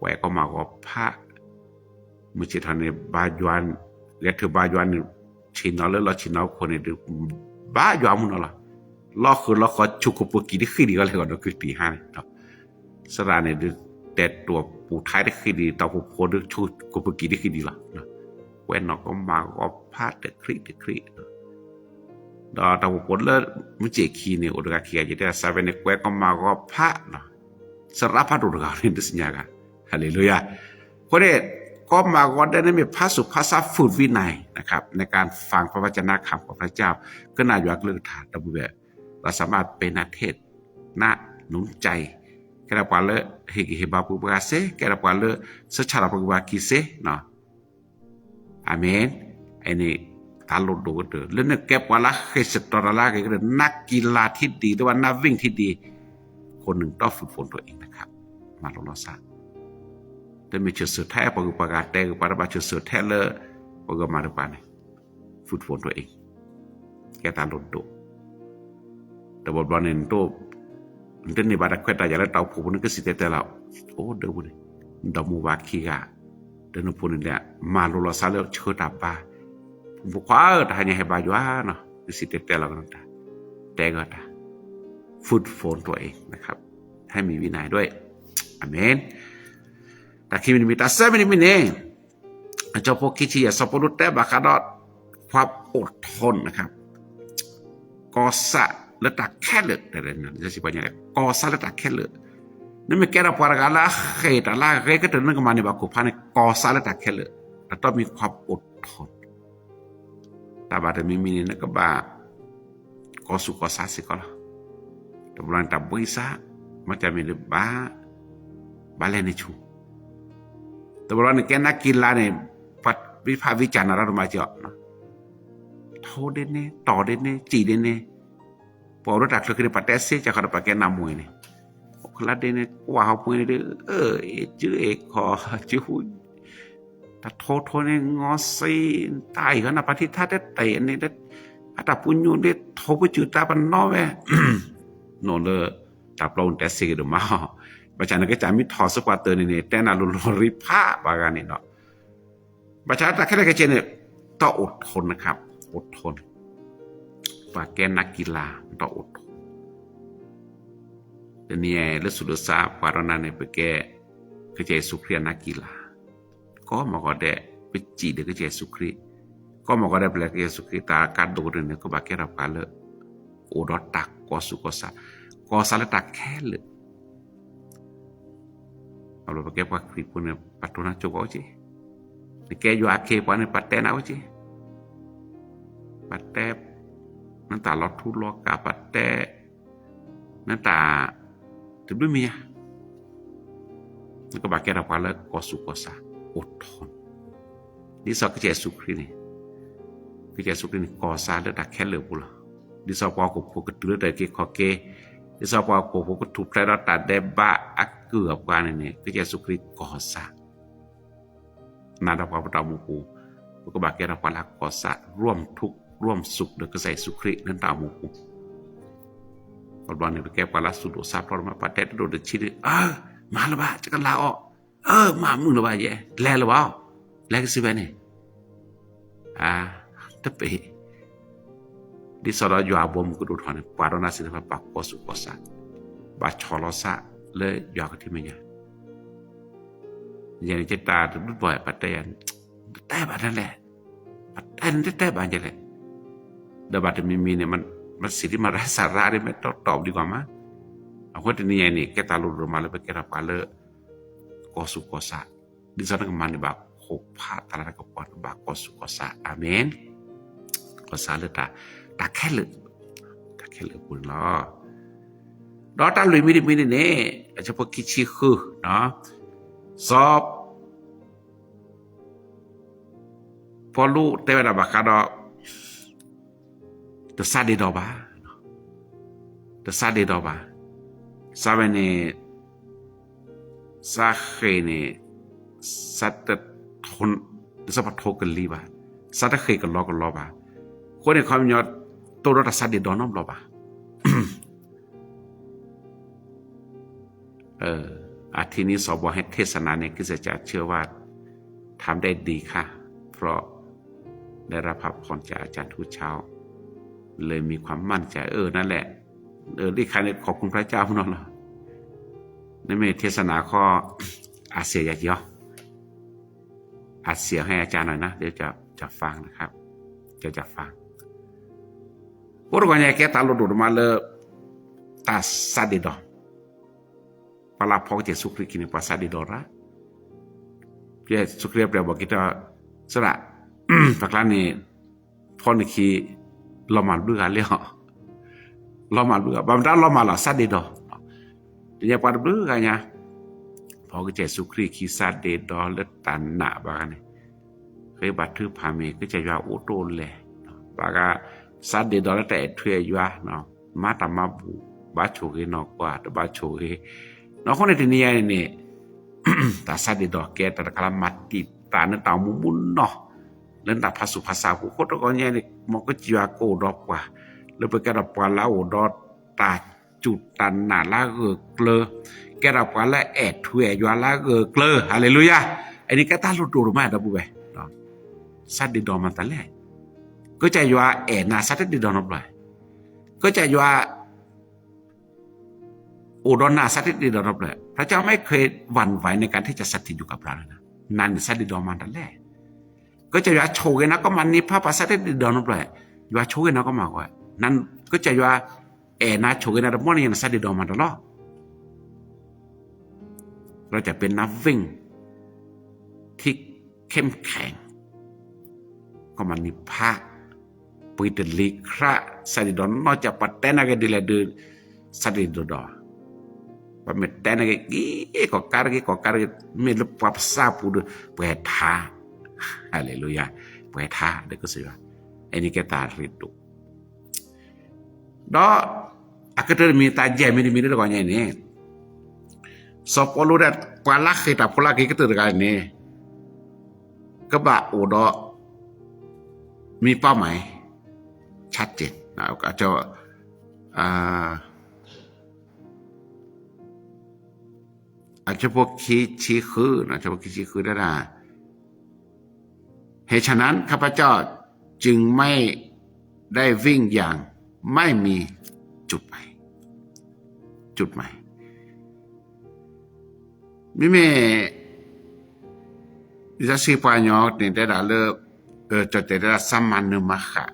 ကွဲးကီမၤဂီၤဖး, မုၢ်ဆ့ၣ်ထီၣ်န့ၣ် ဘါယွၤ, ဂဲၤထၢၣ်ဘါယွၤန့ၣ် ဆ့ၣ်နီၤလၢလီၢ်ဆ့ၣ်နီၤခိၣ်န့ၣ်ဒီး ဘါယွၤမုၢ်နီၤလီၤ. လီၤဃုာ်လီၤဃီၤ ဆူခိၣ်ပူၤကံၢ်တဃံဒံးဂီၢ်လဲၣ်ဂီၢ်ဒီး ကတံၢ်ဟါန့ၣ် သရၣ်န့ၣ်ဒီး တဲာ်တိာ်ပူၤထါတဃံဒံး တီၢ်ပူၤဖိဒီး ဆူခိၣ်ပူၤကံၢ်တဃံဒံးလီၤ. ကွဲးနီၣ်ကီမၤဂီၤဖးတခရံးတခရံး ဒီးတီၢ်ပူၤဖိလၢမုၢ်ဆ့ၣ်ခံန့ၣ် အိၣ်တဂၤခံဂၤ ယတဲ သးဝဲန့ၣ် ကွဲးကီမၤဂီၤဖး သရၣ်ဖးဒိၣ်တဂၤန့ၣ် တသ့ၣ်ညါဂၤ, ဟါလ့လူယၤ. အဃိန့ၣ် ကီမၤဂီၤဒဲန့ၣ်မ့ၢ်ဖးစူၣ်ဖးဆါ ฝึกวินัยนะครับ ในการฟังพระวจนะคำของพระเจ้า ကနၣ်ယွၤကလုၢ်ကထါ ဒီပုၢ်ဝဲၢ် เราสามารถเป็นอาเทศน์ นะ หนุนใจ ကဲထီၣ်ပှၤလၢဟ့ၣ်ဂံၢ်ဟ့ၣ်ဘါပှၤစ့, ကဲထီၣ်ပှၤလၢဆၢဆါလီၤပှၤကဘၣ်က့ၤစ့ အၤမ့ၣ်. အန့ၣ် တၢ်လိၣ်ဒိၣ်ကတၢၢ် လၢနကဲပှၤလၢဃ့ၢ်စတီၤတၢ်လၢအဂ့ၤကတၢၢ် นักกีฬาที่ดี หรือว่านักวิ่งที่ดี คนหนึ่งต้องฝึกฝนตัวเองนะครับ မၤလိလီၤစၢ်. တမ့ၢ်ဆၢၣ်စၢၢ်ထဲပှၤဂုၤပှၤဂၤ တဲဂုၤပှၤတဘၣ် ဆၢၣ်စၢၢ်ထဲလၢ ပှၤဂုၤမၤတပှၤန့ၣ် ฝึกฝนตัวเอง ကဲတၢ်လိၣ်ဒိၣ် တဘျီဘျီန့ၣ် နတန့ၢ်ဘၣ်တၢ်ခွဲးတၢ်ယာ်လၢတၢ်အိၣ်ဖှိၣ်ပူၤန့ၣ် ကစံၣ်တဲၤတဲလီၤ, အိၣ်ဒီပုၢ်န့ၣ် ဒီမါဝၤခံဂၤ ဒီနဖိန့ၣ်လဲၣ် မၤလိလီၤစၢ်လၢဆၢတၢ်ဘါ, ဖိခွါဧၢ တဟါညါဟဲဘါယွၤနီၤ ကစံၣ်တဲၤတဲလီၤကနၣ်တၢ်, တဲဂီၤတၢ်, ฝึกฝนตัวเองนะครับ ให้มีวินัยด้วย အၤမ့ၣ်. တၢ်ခံမံၤတမံၤ တၢ်သၢမံၤတမံၤန့ၣ် အဆၢဖိခံဆံယဲၢ် စီၤပီလူးတဲဘၣ်ဃးဒီး ความอดทนนะครับ ကီၤစးလၢတၢ်ခဲလၢာ်, ကီၤစးလၢတၢ်ခဲလၢာ်, နမ့ၢ်ကဲထီၣ်ပှၤတဂၤလၢအဃ့ၢ်တၢ်လၢအဂ့ၤကတၢၢ် နကမၤန့ၢ်ဘၣ်ခိၣ်ဖးန့ၣ် ကီၤစးလၢတၢ်ခဲလၢာ်, ဒီးတမံၤ ความอดทน တၢ်ဘၣ်တမံၤမံၤန့ၣ် နကဘၣ် ကီၤဆူၣ်ကီၤစးစ့ၢ်ကီးလီၤ. တဘျီန့ၣ်တၢ်ဘှံးစး, မ့တမ့ၢ်ဒီး ဘၣ်လဲၤန့ၢ်ဆူၣ်, တဘျီန့ၣ်ကဲနၢ်ကံလါန့ၣ် ပှၤဝံဖးဝံကၢ်နၤရၢ်တမၤကီး, ထိဒ်န့ၣ် တီၢ်ဒ်န့ၣ် စံၣ်ဒ်န့ၣ်, ပှၤအိၣ်လၢတၢ်ချၢခံန့ၣ် ပှၤတဲစ့ကီးဒီး ပှၤကဲနၢ်မူအံၤန့ၣ်, အိၣ်ခလါဒ်န့ၣ် ကွၢ်ဟီၣ်ပှဲၤန့ၣ်ဒီး အ့ၣ် စုအ့ၣ်ခီၣ် စုဟူ တၢ်ထိထိန့ၣ် ငီစ့ တၢ်အံၤဃီနၢ်ပၢ်ထံထါတဲတဲာ်န့ၣ်, အတၢ်ပူၤညိၣ်ဒ်ထိၣ်ပစုာ်တၢ်ပနီၣ်ဝဲ, နီၣ်လၢ တၢ်ပျီန့ၣ်တဲစ့ကဒီးမး, ဘၣ်ဆၣ်နကစၢ်မ့ၢ်ထီၣ်စ့ပှၤတၢၢ်န့ၣ်န့ၣ် တဲနၤလိၤလိၤရံဖးဘၣ်ဂၤန့ၣ်ဒီး, ဘၣ်ဆၣ်တၢ်ခဲလၢာ်ခဲဆ့န့ၣ် တၢ်အိၣ်ထိၣ်န့ၣ်ခါ, အိၣ်ထိၣ်န့ၣ်, ပှၤကဲနၢ်ကံလါ တၢ်အိၣ်ထိၣ် တနံၤအံၤလၢဆူးလၢဆါ ပှၤဒီးနၤန့ၣ် ပကဲ ကစၢ်ယ့ၣ်ၡူးခရံာ်အနၢ်ကံလါ, ကီမၤဂီၤဒဲး ပစံၣ်ဒီးကစၢ်ယ့ၣ်ၡူးခရံာ်, ကီမၤဂီၤဒဲး ပလဲၤကစၢ်ယ့ၣ်ၡူးခရံာ် တၢ်ကါဒိၣ်ကတၢၢ်န့ၣ် ကဘၣ်ကဲထီၣ်ပှၤလၢ အိၣ်ဒီးတၢ်ကီၤဆူၣ်ကီၤစး, ကီၤစးလၢတၢ်ခဲလၢာ် အဘျီပကဲပှၤခရံာ်ဖိန့ၣ် ပှၤတိၢ်နၤကၠိပှၤအိၣ်က့, နကဲယွၤအခ့အပှၤန့ၣ် ပှၤတဲနၤအိၣ်က့, ပှၤတဲ နတၢ်လီၤထူလီၤကၢ် ပှၤတဲ နတၢ် တဘျုးမံၤညါ, နကဘၣ်ကဲထီၣ်ပှၤလၢကီၤဆူၣ်ကီၤစး အိၣ်ထိၣ်န့ၣ်, ဒ်သိးကစၢ်ယ့ၣ်ၡူးခရံာ်န့ၣ်, ကစၢ်ယ့ၣ်ၡူးခရံာ်န့ၣ် ကီၤစးလၢတၢ်ခဲလၢာ်အပူၤလီၤ. ဒ်သိးပှၤဟီၣ်ခိၣ်ဖိကတုၤလၢတၢ်အုၣ်က့ၤခီၣ်က့ၤ, ဒ်သိးပှၤဟီၣ်ခိၣ်ဖိကထူၣ်ဖျဲးဒီးတၢ်ဒဲးဘးအကုၢ်အပှၤန့ၣ်န့ၣ် ကစၢ်ယ့ၣ်ၡူးခရံာ်ကီၤစး နၤဒီးပှၤပတၢ်အိၣ်မူပူၤ, ပကဘၣ်ကဲထီၣ်ပှၤလၢကီၤစး ร่วมทุกข์ร่วมสุข ဒီးကစၢ်ယ့ၣ်ၡူးခရံာ်လၢတၢ်အိၣ်မူပူၤ, တဘျီန့ၣ် ပကဲပှၤလၢဆူးဒိၣ်စးဖျိးမး ပှၤတဲတဒိၣ်တဆံးဒီး အၢ မၤလၢၤဘၣ် ယကလၤအီၤ, အၢ မၤမုာ်လၢၤဘၣ်ယဲ လဲၤလၢၤဘၣ်အီၤ, လဲၤကစံးဝဲန့ၣ် အါ တပ့ၤ ဒ်သိးဒီးယွၤအဘီအမုၢ်ကဒိၣ်ထီၣ်န့ၣ် ပှၤဒီးနၤစ့ၢ်ကီး ပှၤကီၤဆူၣ်ကီၤစး, ဘၣ်ဆီၣ်လီၤစးလၢယွၤကထံၣ်မဲာ်ညါ, ယဲန့ၣ် ယတၢ်တဘျုးဘီၣ် ပှၤတဲယၤ, တတဲဘၣ်ဒ်လဲၣ်, ပှၤတဲနတတဲဘၣ်ဒ်လဲၣ်, ဒီးဘၣ်တမံၤမံၤန့ၣ် မ့ၢ်စံးဒ်မၤရၢ်စၢ်ရၢ်ဒ် မ့ၢ်တီတီၢ်ဒံးကွၢ်မး, အဃိတနံၤအံၤန့ၣ် ကဲတၢ်လိၣ်ဒိၣ်မးလၢပကဲထီၣ်ပှၤလၢ ကီၤဆူၣ်ကီၤစး, ဒ်သိးနကမၤန့ၢ်ဘၣ်ခိၣ်ဖးတၢ်လၤတၢ်ကပီၤ နကဘၣ်ကီၤဆူၣ်ကီၤစး, အၤမ့ၣ်, ကီၤစးလၢတၢ်ခဲလၢာ်, တၢ်ခဲလၢာ်အပူၤန့ၣ်လီၤ. ဒီးတၢ်လွံၢ်မံၤတမံၤန့ၣ်န့ၣ် အဆၢဖိခံဆံဃု, စီၤ ပီလူးတဲဝဲဒၣ်ဘၣ်ဃးဒီး တစးဒ့ၣ်ဒီးဘၣ်, တစးဒ့ၣ်ဒီးဘၣ်, စးဝဲန့ၣ် စးဃ့ၢ်န့ၣ် စးတ စးပထိၣ်ကလံၤဘၣ်, စးတဃ့ၢ်ကလီကလီဘၣ်, အဃိန့ၣ် ခီပညီ တိၢ်ဒီးတစးဒ့ၣ်ဒီးနီတဘျီဘၣ်. อาทิตย์นี้สบ ให้เทศนาในคริสตจักร เชื่อว่าทำได้ดีค่ะ เพราะได้รับพระพรจากอาจารย์ทุกเช้า เลยมีความมั่นใจ เออ นั่นแหละ เออ ได้ค่ะ เนี่ย ขอบคุณพระเจ้าเนาะ นี่มีเทศนาข้อ อาเซียนอยากเยอะ อาเซียนให้อาจารย์หน่อยนะ เดี๋ยวจะ จะฟังนะครับ จะ จะฟัง အိၣ်တဂီၤညါကဲတၢ်လိၣ်ဒိၣ်ဒိၣ်မးလၢ တၢ်စးဒ့ၣ်ဒီး ပှၤလၢဖီကစၢ်ယ့ၣ်ၡူးခရံာ်ခံန့ၣ် ပှၤစးဒ့ၣ်ဒီးရၣ်, ကစၢ်ယ့ၣ်ၡူးခရံာ်အပျဲၢ်အဘီၣ်က့ၤတၢ် စရၣ်, ပကျါန့ၣ် ဖီန့ၣ်ခံ လီၤမၢ်တဘျုးဂၤလဲၣ်အီၤ, လီၤမၢ်တဘျုးဂၤ ဘၣ်မတၤလီၤမၢ်လီၤ စးဒ့ၣ်ဒီး တညါပှၤတဘျုးဂၤညါ ဖီကစၢ်ယ့ၣ်ၡူးခရံာ်ခံစးဒ့ၣ်ဒီးလၢတၢ်နာ်ဘၣ်ဂၤန့ၣ်, ဃ့ဘါထုကဖၣ်မ့ၢ် ကစၢ်ယွၤအိၣ်တအိၣ်လဲၣ်, ဘၣ်ဂၤ စးဒ့ၣ်ဒီးလၢတၢ်အဲၣ်ထွဲအယွၤ, မၤတၢ်မၤဘူၣ်, ဘၣ်ဆိၣ်ဂ့ၤနီၢ်ကွၢ် တဘၣ်ဆိၣ်ဂ့ၤ, အဃိန့ၣ်တနံၤညါအံၤန့ၣ် တၢ်စးဒ့ၣ်ဒီးကဲတၢ်တခါလၢမၤတံာ်တာ်န့ၢ်တၢ်အိၣ်မူမူနီၢ် လၢနတၢ်ဖးဆူၣ်ဖးဆါအပူၤ အဃိတဂီၤညါအံၤန့ၣ် မ်ကစၢ်ယွၤကအိၣ်ဒီးပှၤ လၢပကဲထီၣ်ပှၤလၢအအိၣ်ဒီးတၢ်စူၢ်တၢ်နာ်လၢအဂၢၢ်ကျၢၤ, ကဲထီၣ်ပှၤလၢအအဲၣ်ထွဲအယွၤလၢအဂၢၢ်ကျၢၤ, ဟါလ့လူယၤ, အန့ၣ်ကဲတၢ်လိၣ်ဒိၣ်ဒိၣ်မး ဒီပုၢ်ဝဲၢ်, စးဒ့ၣ်ဒီးမၤတၢ်လဲၣ်, ကစၢ်ယွၤအဲၣ်နၤ စးတဒ့ၣ်ဒီးနီတဘျီ, ကစၢ်ယွၤ အိၣ်ဒီးနၤ စးတဒ့ၣ်ဒီးနီတဘျီ, พระเจ้าไม่เคยหวั่นไหวในการที่จะสถิตอยู่กับเราเลยนะ, နၤန့ၣ် စးဒ့ၣ်ဒီးမၤတၢ်လဲၣ်, ကစၢ်ယွၤဆိၣ်ဂ့ၤနၤကီမၤန့ၢ်ဖးပှၤ စးတဒ့ၣ်ဒီးနီတဘျီ, ယွၤဆိၣ်ဂ့ၤနၤကီမၤကွၢ်, ကစၢ်ယွၤအဲၣ်နၤဆိၣ်ဂ့ၤနၤတမံၤန့ၣ် နစးဒ့ၣ်ဒီးမၤတၢ်လီၤ เราจะเป็นนักวิ่งที่เข้มแข็ง ကီမၤန့ၢ်ဖး ပှၤတလံၤခရး စးဒ့ၣ်ဒီးနီၢ်ကီၢ် ပှၤတဲနၤက့ၤဒ်လဲၣ်ဒီး စးဒ့ၣ်ဒီးဒီး, ပှၤမ့ၢ်တဲနၤက့ၤ က့ၤကီၢ်ကါတဂ့ၤ ကီၢ်ကါတဂ့ၤ မ့ၢ်လၢပှၤပစၢ်ပူၤဒီး ပှဲၤထါ, ဟါလ့လူယၤ, ပှဲၤထါ ဒီးကစၢ်ယွၤ, အန့ၣ်ကဲတၢ်ရ့ဒိၣ် ဒီး အကတၢၢ်တမံၤ တၢ်ယဲၢ်မံၤတမံၤလၢတဂီၤညါအံၤန့ၣ်, စီၤပီလူးဒၣ် ပှၤလၢဃ့ၢ်တၢ်ဖိလၢက့ၤကတၢၢ်တဂၤန့ၣ် ကဘၣ်အိၣ်ဒီး မ့ၢ်ပီၢ်မး ชัดเจน အ အဆၢဖိခံဆံဃု, အဆၢဖိခံဆံဃုဒၣ်ဒၣ်, เหตุฉะนั้นข้าพเจ้าจึงไม่ได้วิ่งอย่างไม่มีจุดหมาย จุดหมาย မ့မ့ၢ် လံာ်စီဆှံပှၤကညီန့ၣ် တဲဒၣ်လၢ ကၠီၣ်တဲာ်တဲဒၣ် စၢ်မၤနၢၤမၤဃၣ်,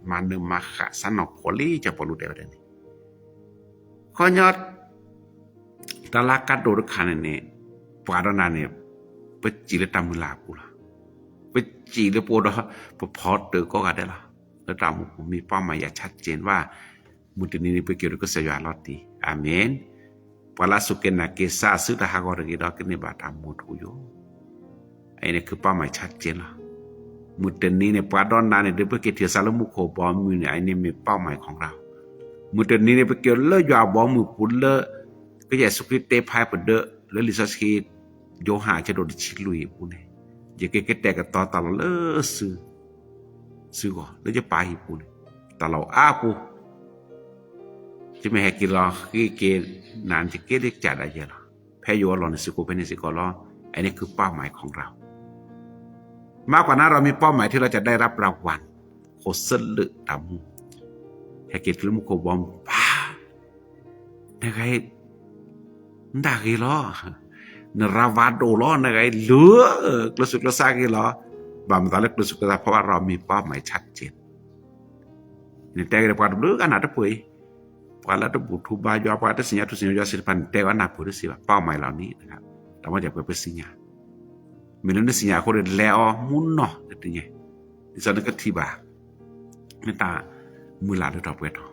မၤနၢၤမၤဃၣ် စၢ်နီၢ်ခိလံ ကၠီၤပီလူးတဲဝဲဒၣ်န့ၣ်, ခီညီ တၢ်လၢကါဒိၣ်တခါန့ၣ်န့ၣ် ပှၤဒီးနၤန့ၣ် ပစံးလၢတၢ်မုၢ်လၢ်အပူၤလီၤ. ပစံးလၢပအိၣ်ဒီး ပဖီတၢၣ်ကိးဂၤဒဲးလီၤ. လၢတၢ်မူပူၤ မ့ၢ်ပီၢ်မးယၤ ชัดเจน ဘၣ်, မုၢ်တနံၤန့ၣ် ပက့ၤဒီးကစၢ်ယွၤလီၤတံၢ်. အၤမ့ၣ်. ပှၤလၢအစူၢ်က့ၤနာ်က့ၤ ဆါအစုတၢ်ဟးဂီၤတဂ့ၤဒီး ကန့ၢ်ဘၣ်တၢ်မူထူယိာ် အအံၤန့ၣ် ကပီၢ်မးယၤ ชัดเจน လီၤ. မုၢ်တနံၤန့ၣ် ပှၤဒီးနၤန့ၣ် ဒ်ပက့ၤထံၣ်စၢ်လၢမူခိၣ်ဘီမုၢ်န့ၣ် အအံၤန့ၣ်မ့ၢ်ပီၢ်မးယၤ ของเรา. မုၢ်တနံၤန့ၣ် ပက့ၤလၢယွၤအဘီအမုၢ်ပူၤလၢ ကစၢ်ယ့ၣ်ၡူးခရံာ်တဲဖျါပဒၢ လၢလံာ်စီဆှံ ယိၤဟၣ်အဆၢဒိၣ်တဆံလွံၢ်အပူၤန့ၣ်, ယကကတဲာ်ကတီၤတၢ်လီၢ်လၢ စုဂီၢ် လၢယပၢ်ဟံၣ်ပူၤန့ၣ်, တၢ်လီၢ်အါပူၤ ယမ့ၢ်ဟဲက့ၤလီၤဃ့က့ၤနၤန့ၣ် ယက့ၤလၢကစၢ်ဒၣ်ယဲလီၤ. ဖဲယအိၣ်အလီၢ်န့ၣ် စ့ၢ်ကီးဖဲန့ၣ်စ့ၢ်ကီးလီၤ. အအံၤန့ၣ် ကပီၢ်မးယၤ ของเรา. မၤကွၢ်န့ၣ်ဒီး မ့ၢ်ပီၢ်မးယၤ ที่เราจะได้รับรางวัล ခိၣ်စၢလၢတၢ်မူ, ဟဲက့ၤတုၤလၢမူခိၣ်ဘီမုၢ်ပူၤ နဂၤအံၤ နတၢ်ဂ့ၤလီၤ, နရၤဝါဒိၣ်လီၤ, နဂၤအံၤ လူၤ ကျိစူၣ်ကျိသးဂ့ၤလီၤ. ဘၣ်မနုၤလၢကျိစူၣ်ကျိသးဖီဘၣ်ဒီး မ့ၢ်ပီၢ်မးယၤ ชัดเจน နတဲက့ၤဒီးပှၤတဘျုးဂၤနၢ်တပၢၢ်အံၤ, ပှၤလၢတဘူၣ်ထီၣ်ဘါယွၤ ပှၤတသ့ၣ်ညါထူၣ်သ့ၣ်ညါယွၤသ့ၣ်တဖၣ်န့ၣ် တဲအီၤနၢ်ပၢၢ်တသ့ဘၣ်, ပီၢ်မးယၤလီၤန့ၣ်, တၢ်မ့ၢ်ပှဲၤပသ့ၣ်ညါ, မ့ၢ်လၢနသ့ၣ်ညါအဃိန့ၣ် လဲၤအီၤမူနီၢ်တသ့ၣ်ညါ, ဒ်သိးနကထံၣ်ဘၣ် နတၢ်မုၢ်လၢ်လၢထီၣ်ပှဲၤထီၣ်,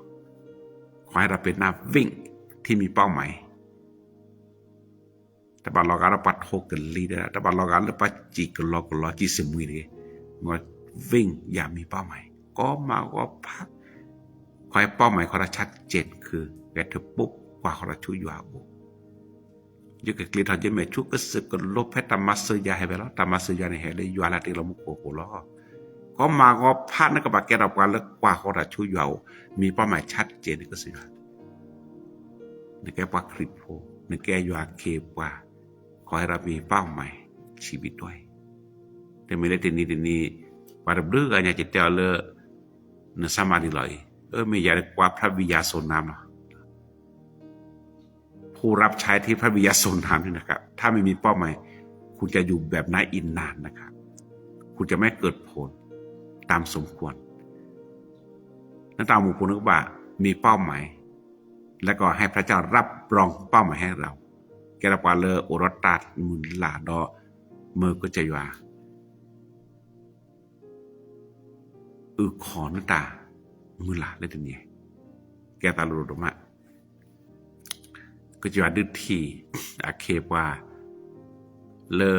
ခီဟဲဒီးပ့ၤနၢ် วิ่ง ที่มีเป้าหมาย တဘၣ်လီၤဂာ်ဒီးပှၤထိၣ်ကလံၤဒီး တဘၣ်လီၤဂာ်လၢပှၤစံၣ်ကလီကလီ စံၣ်စမုၢ်တဂ့ၤ, မ့ၢ် วิ่งอย่างมีเป้าหมาย ကီမးကီဖး, ခီဟဲပီၢ်မးယၤ ของเรา ชัดเจน คือ ဂဲၤထၢၣ်ပိာ်ကွၢ်ဃီၤဒီးဆူယွၤအအိၣ်, ယကကျ့ၤထီၣ်ယမဲာ်ဆူကစၢၢ်ကလိဖဲတၢ်မၤစၢၤယၤဟဲဝဲလီၤ. တၢ်မၤစၢၤယၤန့ၣ် ဟဲလၢယွၤလၢတ့လီၤမူခိၣ်အပူၤလီၤ. ကီမးကီဖး နကဘၣ်ကဲထီၣ်ပှၤလၢကွၢ်ဃီၤတၢ်ဆူယွၤအအိၣ်, မ့ၢ်ပီၢ်မးယၤ ชัดเจน န့ၣ်ကစၢ်ယွၤ နကဲပှၤခရံာ်ဖိ နကဲယွၤအခ့အပှၤ, ขอให้เรามีเป้าหมายชีวิตด้วย. တမ့ၢ်လၢတနံၤတနံၤ ပှၤတဘျုးဂၤညါကတဲအီၤလၢ နစၢ်မၤဒ်လီၤအံၤ, အၢ မ့ၢ်ယၤကွၢ် พระบิดาทรงนำ လီၤ. ผู้รับใช้ที่พระบิดาทรงนำนี่นะครับ ถ้าไม่มีเป้าหมาย คุณจะอยู่แบบนั้นอีกนานนะครับ คุณจะไม่เกิดผลตามสมควร နတၢ်အိၣ်မူပူၤန့ၣ်ကဘၣ် มีเป้าหมาย แล้วก็ให้พระเจ้ารับรองเป้าหมายให้เรา ကဲထီၣ်ပှၤလၢအိၣ်ဒီးတၢ်မုၢ်လၢ်ဒီး မၢကစၢ်ယွၤ အုၣ်ခီၣ်နတၢ်မုၢ်လၢ်လၢတနံၤအံၤ, ကဲသးလိၤဒိၣ်ဒိၣ်မး, ကစၢ်ယွၤဒုးထံၣ်အခ့အပှၤ လၢ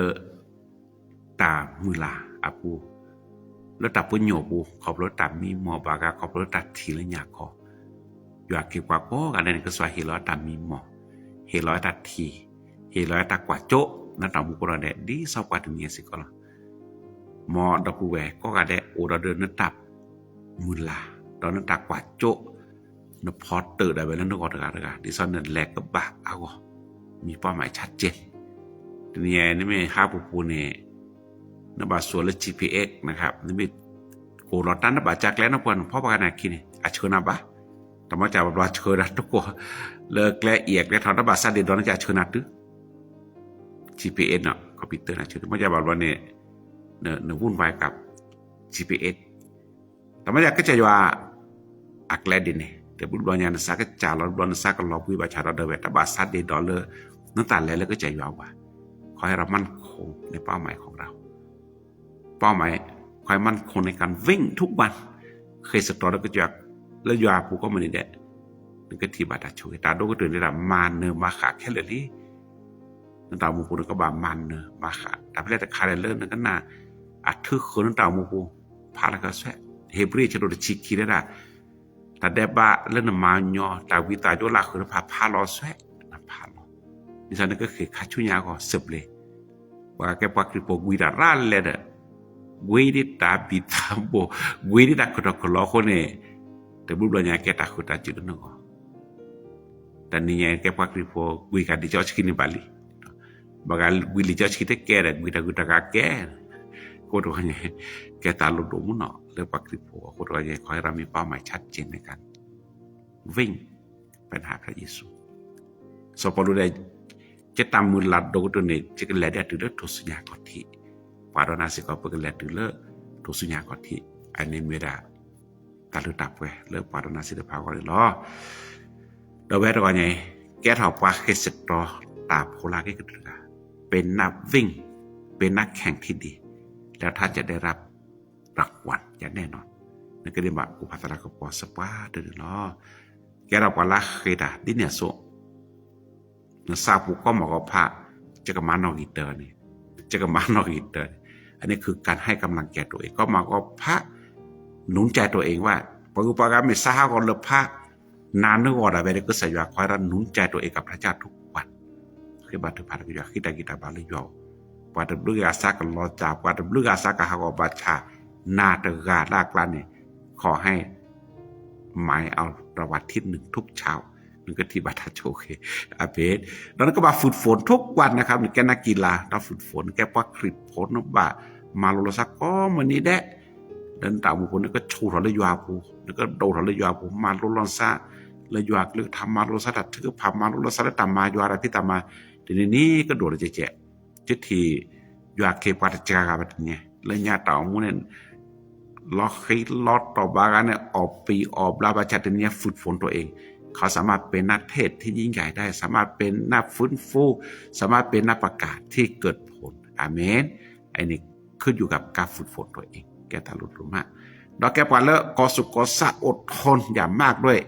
တၢ်မုၢ်လၢ်အပူၤ, လၢတၢ်ပညိၣ်အပူၤ ခီဖျိလၢတၢ်မံမီၢ်ဘၣ်ဂ့ၤ ခီဖျိလၢတၢ်ထံၣ်လၢညါခီ, ယွၤအခ့အပှၤကိးဂၤဒဲးန့ၣ် ကစၢ်ယွၤဟ့ၣ်လီၤတၢ်မံမီၢ်, ဟ့ၣ်လီၤတၢ်ထံၣ်, ဟ့ၣ်လီၤတၢ်ကွၢ်စိ နတၢ်အိၣ်မူပူၤဒဲး ဒ်သိးပှၤတနံၤအံၤစ့ၢ်ကီးလီၤ. မ်ဒီပုၢ်ဝဲၢ်ကိးဂၤဒဲး အိၣ်ဒီးဒၢနတၢ်မုၢ်လၢ် ဒီးနတၢ်ကွၢ်စိ နဖီတၢၣ်ဒၣ်ဝဲလၢနဂီၢ်တဂၤတဂၤ ဒ်သိးနလဲၤကဘၣ်အဂီၢ် မံပီမးဆါကဲ, တနံၤအံၤ နမ့ၢ်ဟးပူၤပူၤန့ၣ် နဘၣ်စိာ်လၢ GPS နမ့ၢ်ကိၢ်လီၤတၢ် နဘၣ်ကၢ်ကျဲနပှၤ နဖီပှၤဂၤန့ၣ်အခံန့ၣ် အဆှၢနၤဘၣ်, တမ့ၢ်ကဘၣ်ဆှၢဒၣ်တကိး လၢကျဲအံၤအကျဲထီၣ် နဘၣ်စးဒ့ဒီး နကအဆှၢနၤတုၤ GPS န့ၣ် computer န့ၣ် ဆှၢ တမ့ၢ်ကဘၣ်ဘျီန့ၣ် နဝုၢ်နဝါကပ် GPS တမ့ၢ်ကစၢ်ယွၤ အကျဲဒ်န့ၣ် တဘျုးဘျီညါ နစးကစၢ်လီၤဘျီ နစးကလီၤဘှံးဘၣ်ဆၣ်ဒီးဒၢဝဲ တဘၣ်စးဒ့ဒီးလၢ နတၢ်လဲၤလၢကစၢ်ယွၤဘၣ်, ခီဟဲဒီးမၢ်ခိၣ်န့ၣ် ပၢ်မၤအံၤခီကဒီး ပၢ်မၤအံၤ ခီဟဲမၢ်ခိၣ်န့ၣ် ကၣ်ဝ့ၢ် ထုကဝၢ် ဃ့စတြီလၢကစၢ်ယွၤ လၢယွၤအပူၤကိးမုၢ်နံၤဒဲး နကထံၣ်ဘၣ်တၢ်ဆိၣ်ဂ့ၤ တၢ်ဒိၣ်ကတၢၢ်န့ၣ်ဒၣ် မၤနၢၤမၤဃၣ်ခဲလၢာ်လံ နတၢ်အိၣ်မူပူၤန့ၣ် ကဘၣ်မၤနၢၤမၤဃၣ် တၢ်ဖဲလဲၣ်တခါန့ၣ်လၢနကနၣ် အထူအယိာ်နတၢ်အိၣ်မူပူၤ ဖးလီၤက့ၤအီၤစွဲ, ဧ့ၤဘြံၤ အဆၢဒိၣ်တဆံခံဒၣ် တၢ်ဒဲးဘးလၢနမၤညီ တၢ်ဝံသးစူၤလၢဃုာ်တဖၣ် ဖးလီၤအီၤစွဲ, နဖးလီၤ, ဒ်သိးနကဃ့ၢ်ခါဆူညါအဂီၢ် စံးဘျုး ပှၤကဲပှၤခရံာ်ဖိကွံာ်တၢ်ရၤလဲၣ်ဒီး ကွံာ်ဒ်တၢ်ဘံၣ်တၢ်ဘိၣ် ကွံာ်ဒ်တၢ်ခူၣ်ထီၣ်ခူၣ်လီၤအဃိန့ၣ် တဘျုးဘျီညါကဲတၢ်ဃုာ်တၢ်စူၤလၢနဂီၢ် တနံၤညါအံၤ ကဲပှၤခရံာ်ဖိကွံာ်ကဒီးလံာ်စီဆှံန့ၣ်ဘၣ်လံ, ဘၣ်ဂ့ၤကွံာ်လံာ်စီဆှံတကဲဒီး ကွံာ်တၢ်ဂုၤတၢ်ဂၤကဲ, အဃိတဂီၢ်န့ၣ် ကဲတၢ်လိၣ်ဒိၣ်မးနီၤ လၢပှၤခရံာ်ဖိအဃိတဂီၢ်န့ၣ် ခီဟဲဒီးမံပၢ်မၤဆါက့န့ၣ်က ဝ့ၢ် ပနဟးဖျါယ့ၣ်ၡူး စီၤပီလူးဒဲး ယတၢ်မုၢ်လၢ်ဒိၣ်ကတၢၢ်န့ၣ် ယကလဲၤဒၣ်တုၤလၢထူၣ်စုညါခီၣ်ထံး, ပှၤဒီးနၤစ့ၢ်ကီး ပကလဲၤတုၤလၢထူၣ်စုညါခီၣ်ထံး, အန့ၣ်မ့ၢ်ဒၣ် တၢ်လၢတၢ်ပှဲၤလၢပှၤဒီးနၤစ့ၢ်တဖၣ်အဂီၢ်န့ၣ်လီၤ. ဒီးဝဲတဂီၢ်ညါအံၤ ကဲထီၣ်ပှၤဃ့စတြီတၢ်ဖိလၢက့ၤကတၢၢ်တဂၤ, ပနၢ်ဝ့ၢ် ပနၢ်ခဲင်ထံဒံး လၢထါကဒဲရၢ် ရၢ်ကွၢ်ယနဲၣ်နီၤ, နကဒ့ၣ်ဘၣ်အိၣ်ဖးသရၣ်ကပီၤစပှၢ်တၢၢ်န့ၣ်လီၤ. ကဲထီၣ်ပှၤလၢဃ့တၢ်ဒ်န့ၣ်အသိး နဆၣ်ပူၤကီၢ်မီၢ်ကီၢ်ဖး ကကမၤနီၣ်ဂံၢ်တၢန့ၣ်, ကကမၤနီၣ်ဂံၢ်တၢန့ၣ်, အန့ၣ် คือการให้กำลังใจตัวเอง ကီၢ်မီၢ်ကီၢ်ဖး หนุนใจตัวเอง ဝဲ ပှၤဂုၤပှၤဂၤမ့ၢ်စးဟးဂီၤလၢဖး နၤနဂီၢ်ဒၣ်ဝဲဒီး ကစၢ်ယွၤခီဟဲဒီး หนุนใจตัวเอง กับพระเจ้าทุกวัน ဃ့ဘါထုကဖၣ်ဒီးကစၢ်ယွၤ ဃ့တၢ်ဂံၢ်တၢ်ဘါလၢယွၤအအိၣ်, ပှၤတဘျုးဂၤစးကလီၤစၢ် ပှၤတဘျုးဂၤစးကဟးဂီၤဘၣ်ဆၣ် နၤတဂၤလၢအကျါန့ၣ် ขอให้မၤအီၤ รางวัลที่หนึ่งทุกเช้า နကထံၣ်ဘၣ်တၢ်ဆိၣ်ဂ့ၤ အဘ့ၣ်, ဒီးနကဘၣ် ฝึกฝน ทุกวันนะครับ နကဲနၢ်ကံၤလၤ တၢ် ฝึกฝน နကဲပှၤခရံာ်ဖိ နဘၣ်မၤလိလီၤစၢ်ကိးမုၢ်နံၤဒဲး လၢနတၢ်အိၣ်မူပူၤ နကဆူၣ်ထီၣ်လၢယွၤအပူၤ နကဒိၣ်ထီၣ်လၢယွၤအပူၤ မၤလိလီၤစၢ်လၢယွၤအကလုၢ်ကထါ မၤလိလီၤစၢ်တၢ်ထုကဖၣ် မၤလိလီၤစၢ်လၢတၢ်မၤယွၤတၢ်ဖံးတၢ်မၤ တနံၤနံၤကဒိၣ်လၢကဲကဲ ကထံၣ် ယွၤအခ့အပှၤတစှၤဂၤဘၣ်တနံၤ လၢညါတၢ်အိၣ်မူန့ၣ် လီၤဃံလီၤတီၢ်ဘၣ်ဂၤန့ၣ် အီၣ်ပံၤအီၣ်ဘျါဘၣ်ဆၣ်တနံၤညါ ฝึกฝน ตัวเอง เขาสามารถเป็นนักเทศน์ที่ยิ่งใหญ่ได้ สามารถเป็นนักฟื้นฟู สามารถเป็นนักประกาศที่เกิดผล อาเมน อันนี้ขึ้นอยู่กับการฝึกฝนตัวเอง ကဲတၢ်လိၣ်ဒိၣ်မး ဒီးကဲပှၤလၢကီၢ်သူၣ်ကီၢ်သး อดทนอย่างมากด้วย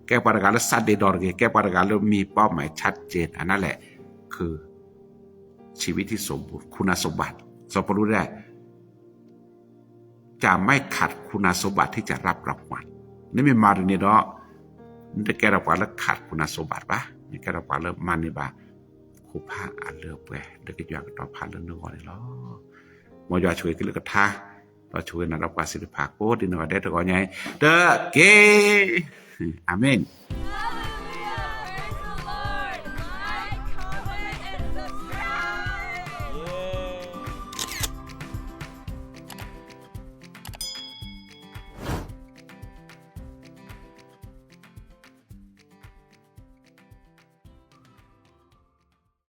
ကဲပှၤတဂၤလၢစးဒ့ဒီးတဂ့ၤ ကဲပှၤတဂၤလၢမံပီမၤဆါက့ အန့ၣ်လဲၣ် คือ ชีวิตที่สมบูรณ์ คุณสมบัติ စီၤပီလူးဒဲး จะไม่ขาดคุณสมบัติที่จะรับรางวัล နမ့ၢ်မၤဒ်န့ၣ်ဒီး နတကဲထီၣ်ပှၤလၢ ขาดคุณสมบัติ ဘၣ် နကဲထီၣ်ပှၤလၢမၤန့ၢ်ဘၣ် ခိၣ်ဖးအလၢအပှဲၤ လၢကစၢ်ယွၤကတီၤဖးလၢနဂီၢ်န့ၣ်လီၤ. မ်ယွၤဆိၣ်ဂ့ၤကလုၢ်ကထါ ဒီးဆိၣ်ဂ့ၤနၤဒီးပှၤသ့ၣ်တဖၣ်ကိးဒ်နီၢ်ဂၤဒဲးတဂီၢ်ညါအံၤတက့ၢ်. အၤမ့ၣ်.